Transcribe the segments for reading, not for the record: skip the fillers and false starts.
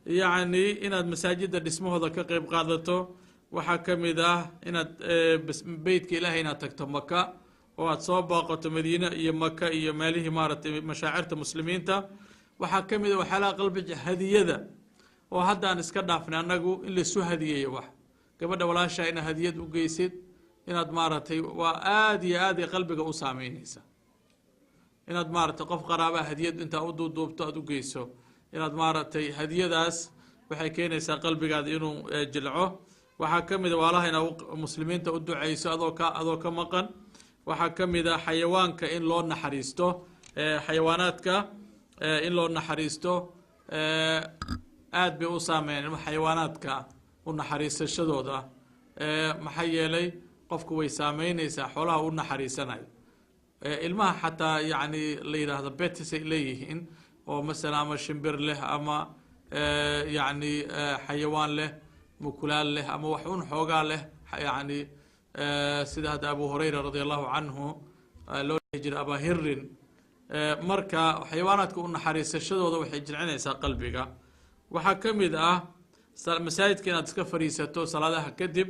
Yacni inaad masaajidda dhismahooda ka qeyb qaadato. Waxaa ka mid ah inaad beytka Ilaahay inaad tagto, Maka, oo aad soo baaqato Madiine iyo Maka iyo meelihii maaragtay mashaacirta muslimiinta. Waxaa ka mid ah waxyaalaha qalbiga, hadiyada oo hadda aan iska dhaafnay annagu, in laisu hadiyeeyo wax, gabadha walaashaa inaad hadiyad u geysid, inaad maaragtay, waa aada iyo aad ay qalbiga u saameyneysa. Inaad maaragtay qof qaraabaha hadiyad intaa u duuduubto aada u geyso, inaad maaragtay hadiyadaas waxay keenaysaa qalbigaada inuu jilco. Waxaa ka mid a waalaha inaad muslimiinta u duceyso adoo ka maqan. Waxaa ka mid a xayawaanka in loo naxariisto, xayawaanaadka in loo naxariisto aada bay u saameeyaan xayawaanaadka u naxariisashadooda. Maxaa yeelay qofku way saameyneysaa xoolaha u naxariisanayo, ilmaha xataa yacni la yidhaahdo pets ay leeyihiin, oo masalan ama shimbir leh ama yacni xayawaan leh, mukulaal leh ama wax un xoogaa leh, yacni sida hadda Abu Hurayra رضي الله عنه loo dhihi jiray Abahirin. Marka xayawaanaadka u naxariisashadooda waxay jilcinaysaa qalbiga. Waxaa ka mid ah masaajidka inaad iska fadhiisato salaadaha kadib,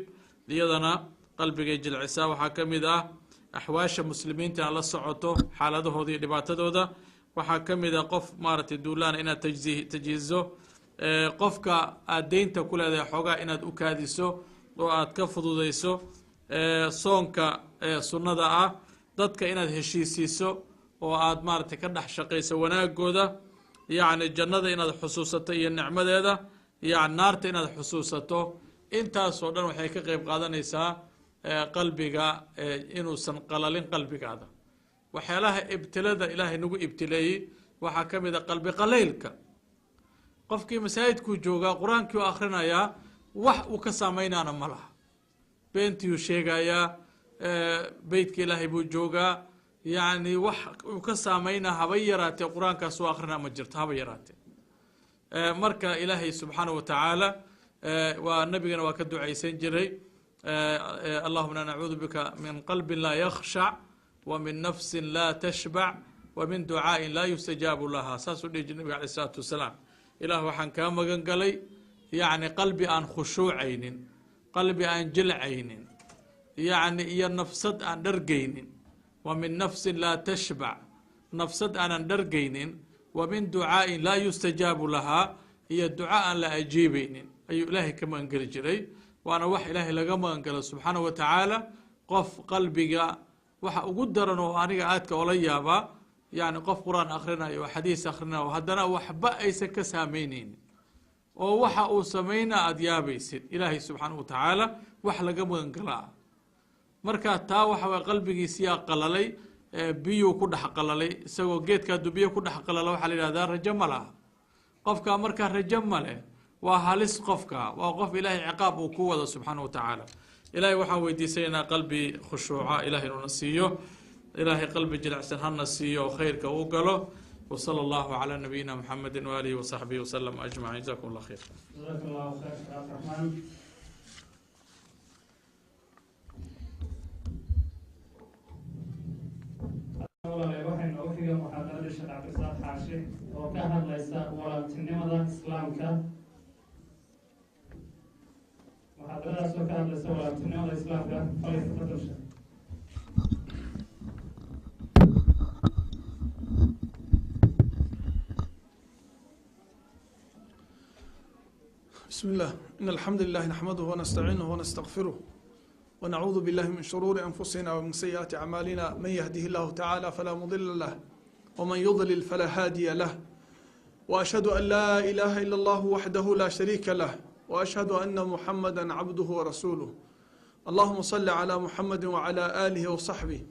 iyadana qalbigay jilcisaa. Waxaa ka mid ah axwaasha muslimiinta inaad la socoto, xaaladahooda iyo dhibaatadooda. Waxaa ka mid ah qof maaragtay duulaan inaad tajhiizo, qofka aad deynta ku leedahay xoogaa inaad u kaadiso oo aad ka fududeyso, soonka sunnada ah, dadka inaad heshiisiiso oo aad maaragtay ka dhex shaqayso wanaagooda, yacni jannada inaad xusuusato iyo nicmadeeda, yani naarta inaad xusuusato. Intaasoo dhan waxay ka qeyb qaadanaysaa qalbiga inuusan qalalin qalbigaada. Waxyaalaha ibtilada Ilaahay nagu ibtileeyey waxaa ka mid a qalbi qalaylka. Qofkii masaajidkuu joogaa, qur-aankii u akhrinayaa, wax uu ka saameynaana ma laha, beentiuu sheegayaa, beytka Ilaahay buu joogaa, yacni wax uu ka saameynaa haba yaraatee qur-aankaas u akrinaa ma jirto, haba yaraatee. Marka Ilaahay سبحانه وتعالى waa nabigana waa ka ducaysan jiray: اللهم إنا نعوذ بك من قلب لا يخشع ومن نفس لا تشبع ومن دعاء لا يستجاب لها. Saasuu dhihi jir nabiga عليه الصلاة والسلام: Ilaah, waxaan kaa magan galay yacni qalbi aan khushuucaynin, qalbi aan jilcaynin, yacni iyo nafsad aan dhargaynin. ومن نفس لا تشبع, nafsad aanan dhargaynin, ومن دعاء لا يستجاب لها, iyo duca aan la ajiibaynin ayuu Ilaahay ka magangeli jiray. Waana wax Ilaahay laga magangalo سبحانه وتعالى. Qof qalbiga waxa ugu daran oo aniga aadka ola yaabaa, yani qof qur-aan akhrinayo oo xadiis akhrinayo, haddana waxba aysan ka saameyneynin, oo waxa uu sameynaa aada yaabaysid. Ilaahay سبحانه وتعالى wax laga magangalaa. Marka taa waxa way qalbigiisiyaa qalalay, biyuu ku dhex qalalay. Isagoo geedka hadduu biyo ku dhex qalala, waxaa la yidhahdaa rajo ma laha qofka. Markaa rajo ma leh, waa halis qofka, waa qof Ilaahay ciqaab uu ku wado سبحانه وتعالى. Ilahay waxaan weydiisanaynaa qalbi khushuuca Ilahay inuuna siiyo. Ilaahay qalbi jilicsan hana siiyo oo khayrka uu galo. وصلى الله على نبينا محمد وآله وصحبه وسلم أجمعين. جزاكم الله خير. جزاك الله خير شيخ عبد الرحمن. Walaalayaal, waxay noogu xiga muxaadarada Sheekh Cabdirasaaq Xaashi oo ka hadlaysa walaaltinimada Islaamka. Muxaadaradaas oo ka hadlaysa walaaltinimada Islaamka. فليتفضل sheekh. بسم الله، إن الحمد لله نحمده ونستعينه ونستغفره ونعوذ بالله من شرور أنفسنا ومن سيئات أعمالنا، من يهده الله تعالى فلا مضل له ومن يضلل فلا هادي له، وأشهد أن لا إله إلا الله وحده لا شريك له، وأشهد أن محمدا عبده ورسوله. اللهم صل على محمد وعلى آله وصحبه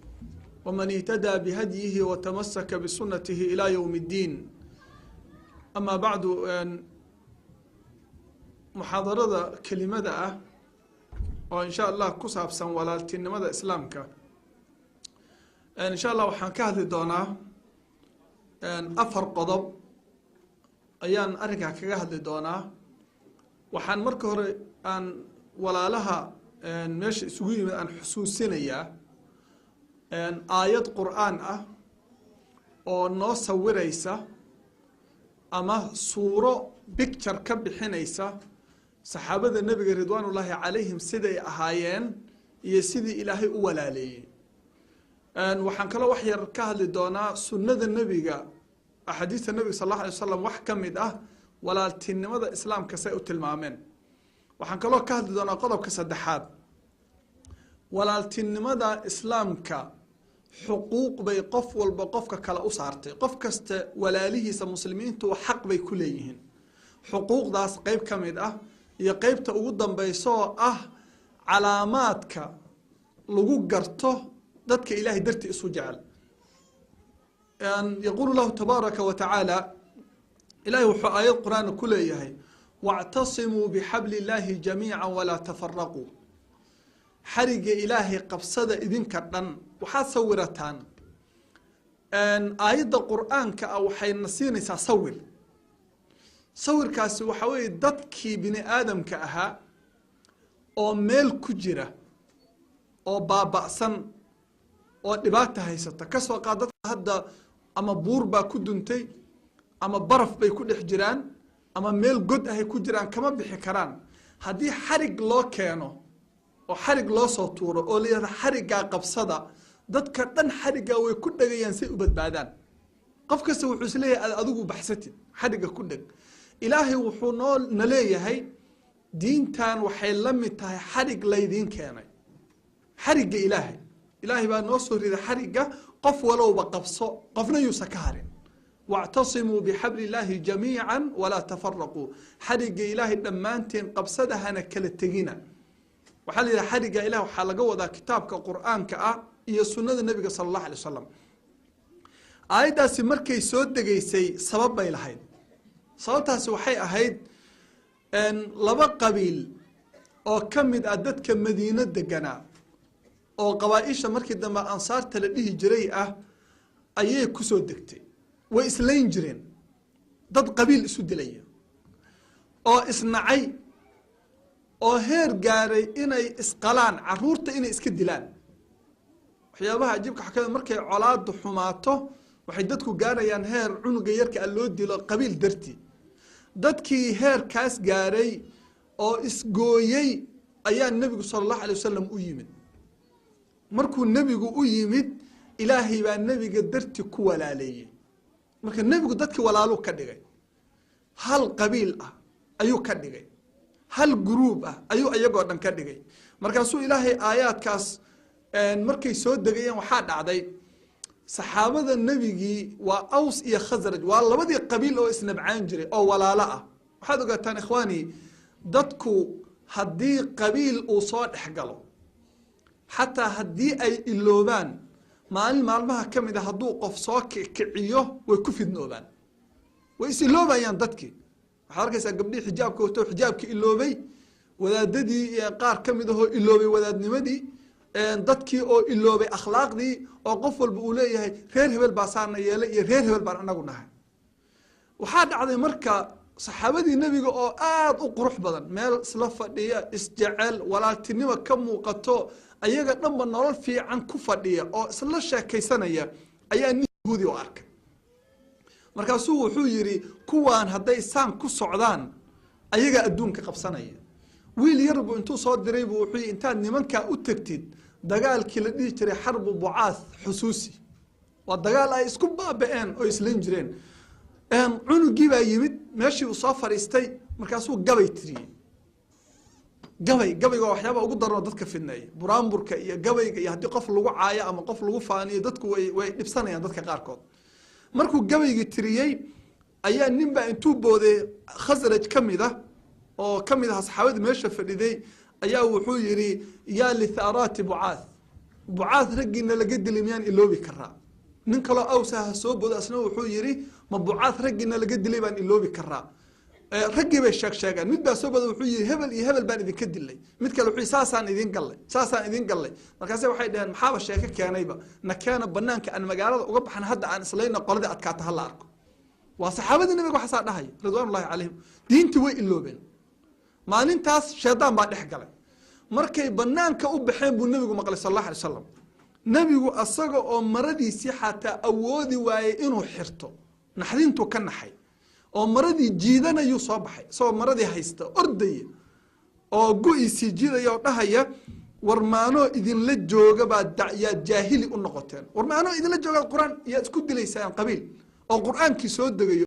ومن اهتدى بهديه وتمسك بسنته إلى يوم الدين. أما بعد، muxaadarada kelimada ah oo insha Allah ku saabsan walaaltinimada Islaamka, insha Allah waxaan ka hadli doonaa afar qodob ayaan arrinkaa kaga hadli doonaa. Waxaan marka hore aan walaalaha meesha isugu yimid aan xusuusinayaa aayad qur-aan ah oo noo sawiraysa ama suuro. Picture ka bixinaysa saxaabada Nebiga ridwaanullaahi calayhim siday ahaayeen iyo sidii Ilaahay u walaaleeyey. Waxaan kaloo wax yar ka hadli doonaa sunnada Nebiga, axaadiista Nebiga sal allahu alay wasalam wax ka mid ah walaaltinimada Islaamka say u tilmaameen. Waxaan kaloo ka hadli doonaa qodobka saddexaad, walaaltinimada Islaamka xuquuq bay qof walba qofka kale u saartay. Qof kasta walaalihiisa muslimiintu xaq bay ku leeyihiin, xuquuqdaas qeyb ka mid ah, iyo qeybta ugu dambaysa oo ah calaamaadka lagu garto dadka Ilaahay dartii isu jecel. Yaquulu llahu tabaaraka wa tacaala, Ilahay wuxuu aayad Qur-aana ku leeyahay: "Wactasimuu bixabli illaahi jamiica walaa tafaraquu." Xarigga Ilaahay qabsada idinka dhan. Waxaad sawirataan aayadda Qur-aanka ah, waxayna siinaysaa sawir. Sawirkaasi waxaa weeye dadkii bini aadamka ahaa oo meel ku jira oo baaba'san oo dhibaata haysata. Kasoo qaad dadka hadda ama buur baa ku duntay, ama baraf bay ku dhex jiraan, ama meel god ahay ku jiraan, kama bixi karaan. Haddii xarig loo keeno oo xarig loo soo tuuro oo la yihahdo xariggaa qabsada, dadka dhan xariggaa way ku dhegayaan say u badbaadaan. Qof kasta wuxuu isleeyahay aad adigu baxsatid, xarigga ku dheg. Ilaahay wuxuu noo na leeyahay diintan waxay la mid tahay xarig laydiin keenay, xarigga Ilaahay. Ilaahay baa noo soo riday xarigga, qof walowba qabso, qofna yuusa ka harin. "Wactasimuu bixabli illaahi jamiica walaa tafaraquu." Xarigga Ilaahay dhammaanteen qabsada, hana kala tegina. Waxaa la yidhaha xarigga Ilahi waxaa laga wadaa kitaabka Qur-aanka ah iyo sunnada Nebiga sala allahu alay wasalam. Aayaddaasi markay soo degaysay sabab bay lahayd. Sababtaasi waxay ahayd laba qabiil oo ka mid ah dadka Madiino deganaa oo qabaa-isha markii dambe Ansaarta la dhihi jiray ah ayay kusoo degtay. Way islayn jireen, dad qabiil isu dilaya oo isnacay oo heer gaaray inay isqalaan, caruurta inay iska dilaan. Waxyaabaha cajiibka waxaa kamid markay colaadu xumaato waxay dadku gaarayaan heer cunuga yarka a loo dilo qabiil dartii. Dadkii heerkaas gaaray oo isgooyey ayaa Nebigu sala allahu alay wasalam u yimid. Markuu Nebigu u yimid, Ilaahay baa Nebiga darti ku walaaleeyey. Marka Nebigu dadkii walaaluu ka dhigay, hal qabiil ah ayuu ka dhigay, hal group ah ayuu iyagoo dhan ka dhigay. Markaasuu Ilaahay aayaadkaas markay soo degayeen, waxaa dhacday saxaabada Nebigii waa Aws iyo Khasraj, waa labadii qabiil oo isnabcaan jiray oo walaalo ah. Waxaad ogaataan ikhwaani, dadku haddii qabiil uu soo dhex galo, xataa haddii ay iloobaan, maalin maalmaha ka mid a hadduu qof soo kiciyo way ku fidnoobaan, way is iloobayaan dadkii. Waxaad arkaysaa gabdhihii xijaabka wato xijaabka iloobay, wadaadadii qaar ka mid ahoo iloobay wadaadnimadii, dadkii oo iloobay akhlaaqdii, oo qof walba uu leeyahay reer hebel baa saana yeelay iyo reer hebel baan anagu nahay. Waxaa dhacday marka saxaabadii Nebiga oo aada u qurux badan, meel isla fadhiya, isjecel, walaaltinimo ka muuqato, ayaga dhanba nolol fiican ku fadhiya oo isla sheekaysanaya, ayaa nin Yahuudi oo arkay. Markaasuu wuxuu yidhi, kuwaan hadday saan ku socdaan ayagaa adduunka qabsanaya. Wiil yar buu intuu soo diray buu wuxuu yidhi, intaad nimankaa u tegtid, dagaalkii la dhihi jiray xarbu Bucaath xusuusi, waa dagaal ay isku baaba-een oo islayn jireen. Cunugii baa yimid meeshii uu soo fadhiistay, markaasuu gabay tiriyey. Gabay, gabayga waa waxyaaba ugu daranoo dadka fidneeya, buraanburka iyo gabayga, iyo haddii qof lagu caayo ama qof lagu faaniyo dadku way dhibsanayaan dadka qaarkood. Markuu gabaygii tiriyey ayaa nin baa intuu booday Khasraj ka mid ah oo ka mid ah saxaabadii meesha fadhiday ayaa wuxuu yidhi: "Yaa lithaaraati Bucaath, Bucaath raggiina laga dilay miyaan iloobi karaa?" Nin kaloo Awsaha soo booday, asna wuxuu yidhi: "Ma Bucaath raggiina laga dilay baan iloobi karaa?" Raggii bay sheeg sheegaan. Mid baa soo booday, wuxuu yihi: "Hebel iyo hebel baan idinka dilay." Mid kale wuxuu yihi: "Saasaan idin gallay, saasaan idin gallay." Markaase waxay dhaheen: "Maxaaba sheeko keenayba? Na keena banaanka aan magaalada uga baxna, hadda aan islayna, qoladii adkaata hala arko." Waa saxaabadii Nabiga waxaasaa dhahaya ridwaanullahi calayhim. Diintii way iloobeen maalintaas, shaydaan baa dhex galay. Markay banaanka u baxeen buu Nebigu maqlay sal allah alay slam. Nebigu asaga oo maradiisii xataa awoodi waayey inuu xirto, naxdintuu ka naxay. Oo maradii jiidanayuu soo baxay, isagoo maradii haysta, ordaya oo go-iisii jiidaya oo dhahaya: "War maanoo idinla jooga baa yaad jaahili u noqoteen? War maanoo idinla joogaa Qur-aan yaad isku dilaysaan qabiil oo Qur-aankii soo degayo?"